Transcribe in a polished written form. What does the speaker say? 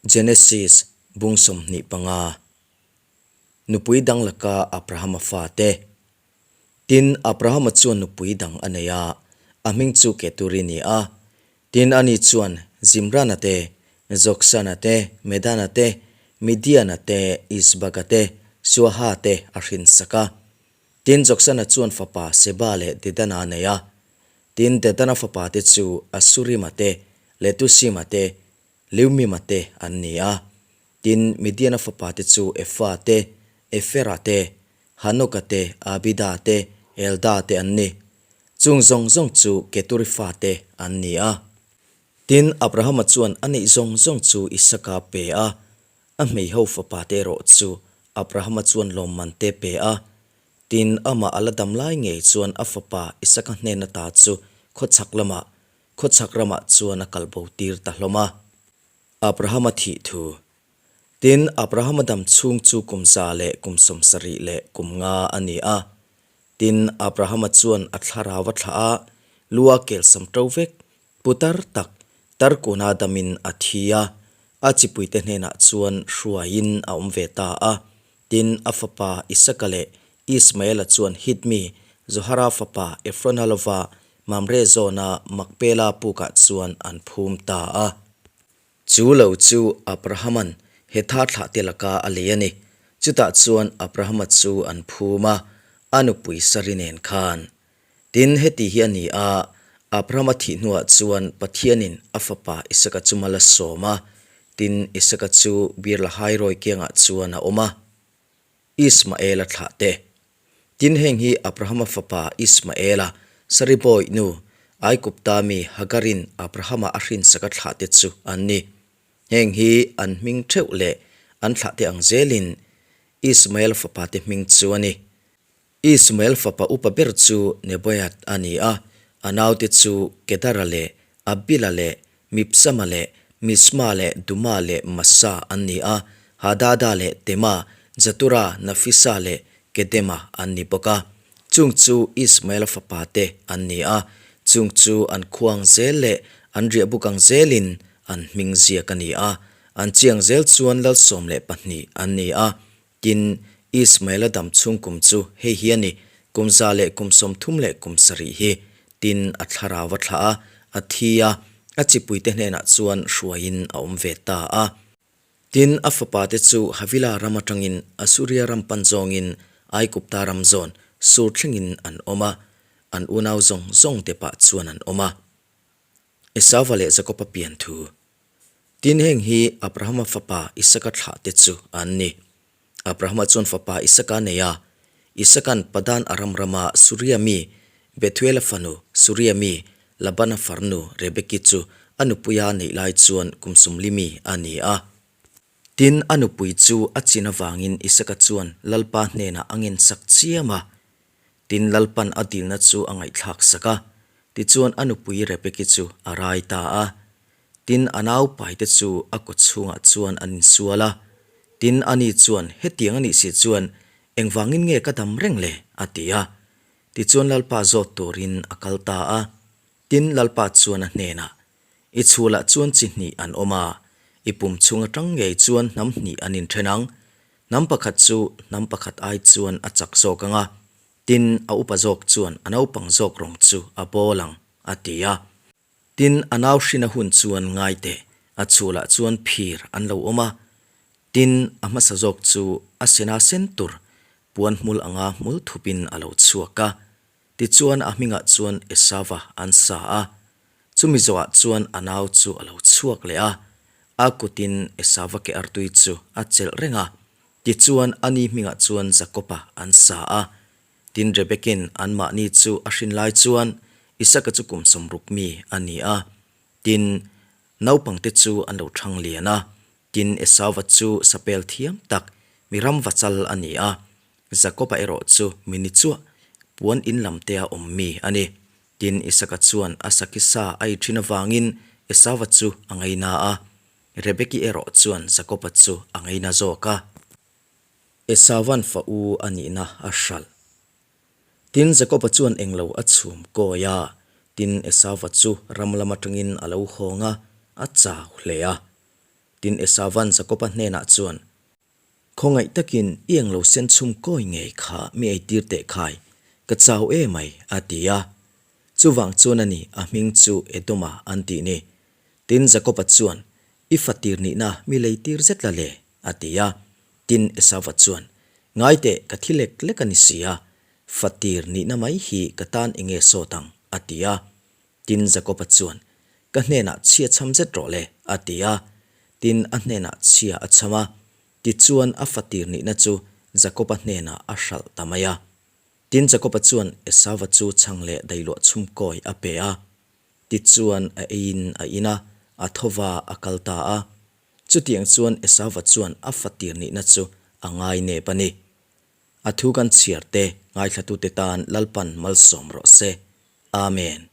Genesis bung 25. Nupui dang laka Abrahama fate. Tin, Abrahama chuan nupui dang a nei a, a hming chu Keturi ni a. Tin, ani chuan Zimrana te, Joksana te, Medana te, Midiana te, Isbaka te, Suaha te a hrinsak a. Tin, Joksana chuan fapa Seba leh Dedana a nei a. Tin, Dedana fapate chu Asurima te, Letusima te, Leumima te an ni a. Tin, Midiana fapate chu Efa te, Efera te, Hanoka te, Abida te, Elda te an ni. Chung zawng zawng chu Keturi fate an ni a. Tin, Abrahama chuan a neih zawng zawng chu Isaka pe a, a hmeiho fapate erawh chu Abrahama chuan lawmman te pe a. Tin, amah a la dam lai ngei chuan a fapa Isaka hnen ata chu khawchhak lamah, khawchhak ramah chuan a kal bo tir ta hlawm a. Abrahama thih thu. Tin, Abrahama dam chhung chu kum 175 a ni a. Tin, Abrahama chuan a thlarau a thlah a, lu a kelsam to vek, putar tak, tarkuna damin a thi a, a chipuite hnenah chuan hruaiin a awm ve ta a. Tin, a fapa Isaka leh Ismaela chuan Hit mi Zohara fapa Efrona lova Mamre zawna Makpela pukah chuan an phum ta a. Chu lo chu Abrahama'n Hetha thlahte laka a lei a ni. Chutah chuan Abrahama chu an phum a, a nupui Sari nen khan. Tin, heti hi a ni a, Abrahama thih hnuah chuan Pathianin a fapa Isaka chu mal a sawm a, tin, Isaka chu Beer-lahai-rawi kiangah chuan a awm a. Ismaela thlahte. Tin, heng hi Abrahama fapa Ismaela, Sari bawi nu, Aigupta mi Hagarin Abrahama a hrinsaka thlahte chu an ni. Heng hi an hming theuh leh an thlahte ang zelin Ismaela fapate hming chu a ni. Ismael fapa upa ber chu Neboiat a ni a, a naute chu Kedara leh Abila leh Mibsama leh Misma leh Duma leh Massa an ni a, Hadada leh Tema, Jatura, Nafisa leh Kedema an ni bawk a. Chung chu Ismaela fapate an ni a, chung chu an khuang zel leh an riahbuk ang zelin an hming ziak a ni a. An chiang zel chuan lal 12 an ni a. Tin, Ismaela dam chhung kum chu hei hi a ni, kum 137 hi. Tin, a thlarau a thlah a, a thi a, a chipuite hnenah chuan hruaiin a awm ve ta a. Tin, a fapate chu Havila ram atangin Asuria ram pan zawngin Aigupta ram zawn sur thlengin an awm a, an unau zawng zawng te pah chuan an awm a. Esauva leh Jakoba pian thu. Tin, heng hi Abrahama fapa Isaka thlahte chu an ni. Abrahama chuan fapa Isaka a nei a, Isaka'n Padan Aram rama Suria mi Bethuela fanu Suria mi Labana farnu Rebeki chu a nupuia neih lai chuan kum sawmli mi a ni a. Tin, a nupui chu a chin avangin Isaka chuan Lalpa hnenah a ngensak chiam a. Tin, Lalpan a dilna chu a ngaihthlak sak a, tichuan a nupui Rebeki chu a rai ta a. Tin, a naupaite chu a kaw chhungah chuan an insual a. Tin, ani chuan, Hetiang a nih si chuan engvangin nge ka dam reng le? a ti a. Tichuan Lalpa zawt turin a kal ta a. Tin, Lalpa chuan a hnenah, I chhulah chuan chi hnih an awm a, i pum chhung atang ngei chuan hnam hnih an inthen ang. Hnam pakhat chu hnam pakhat ai chuan a chak zawk ang a, tin, a upa zawk chuan a naupang zawk rawng chu a bawl ang, a ti a. Tin, a nau hrina hun chuan ngai teh, a chhulah chuan phir an lo awm a. Tin, a hmasa zawk chu a sena sen tur puan hmul anga hmul thupin a lo chhuak a. Tichuan a hmingah chuan Esava an sa a. Chumi zawhah chuan a nau chu a lo chhuak leh a, a kutin Esava ke artui chu a chelh reng a. Tichuan a ni hmingah chuan Jakoba an sa a. Tin, Rebekin anmahni chu a hrin lai chuan Isaka chu kum 60 mi a ni a. Tin, naupangte chu an lo thang lian a. Tin, Esauva chu sapel thiam tak, mi ram vachal a ni a. Jakoba erawh chu mi ni chuah, puan in lamtea awm mi a ni. Tin, Isaka chuan a saki sa a ei thin avangin Esauva chu a ngaina a. Rebeki erawh chuan Jakoba chu a ngaina zawk a. Esauva'n fa u a nihna a hralh. Tin, Jakoba chuan englo a chhum kawi a, tin, Esauva chu ram lam atangin a lo hawng a, a chau hle a. Tin, Esauva'n Jakoba hnenah chuan, Khawngaih takin i englo sen chhum kawi ngei kha mi eitir teh khai, ka chau e mai, a ti a. Chuvang chuan a ni a hming chu Edoma an tih ni. Tin, Jakoba chuan, I fatir nihna mi leitir zet la le, a ti a. Tin, Esauva chuan, Ngai teh, ka thi lek lek a ni si a, fatir nihna mai hi ka tan enge sawt ang, a ti a. Tin, Jakoba chuan, Ka hnenah chhia chham zet rawh le, a ti a. Tin, a hnenah chhia a chham a. Tichuan, a fatir nihna chu Jakoba hnenah a hralh ta mai a. Tin, Jakoba chuan Esauva chu chhang leh dailuah chhumkawi a pe a. Tichuan, a eiin a in a, a tho va, a kal ta a. Chutiang chuan Esauva chuan a fatir nihna chu a ngai nep a ni. A thu kan chhiar te ngaithlatute tan Lalpan malsawm rawh se. Amen.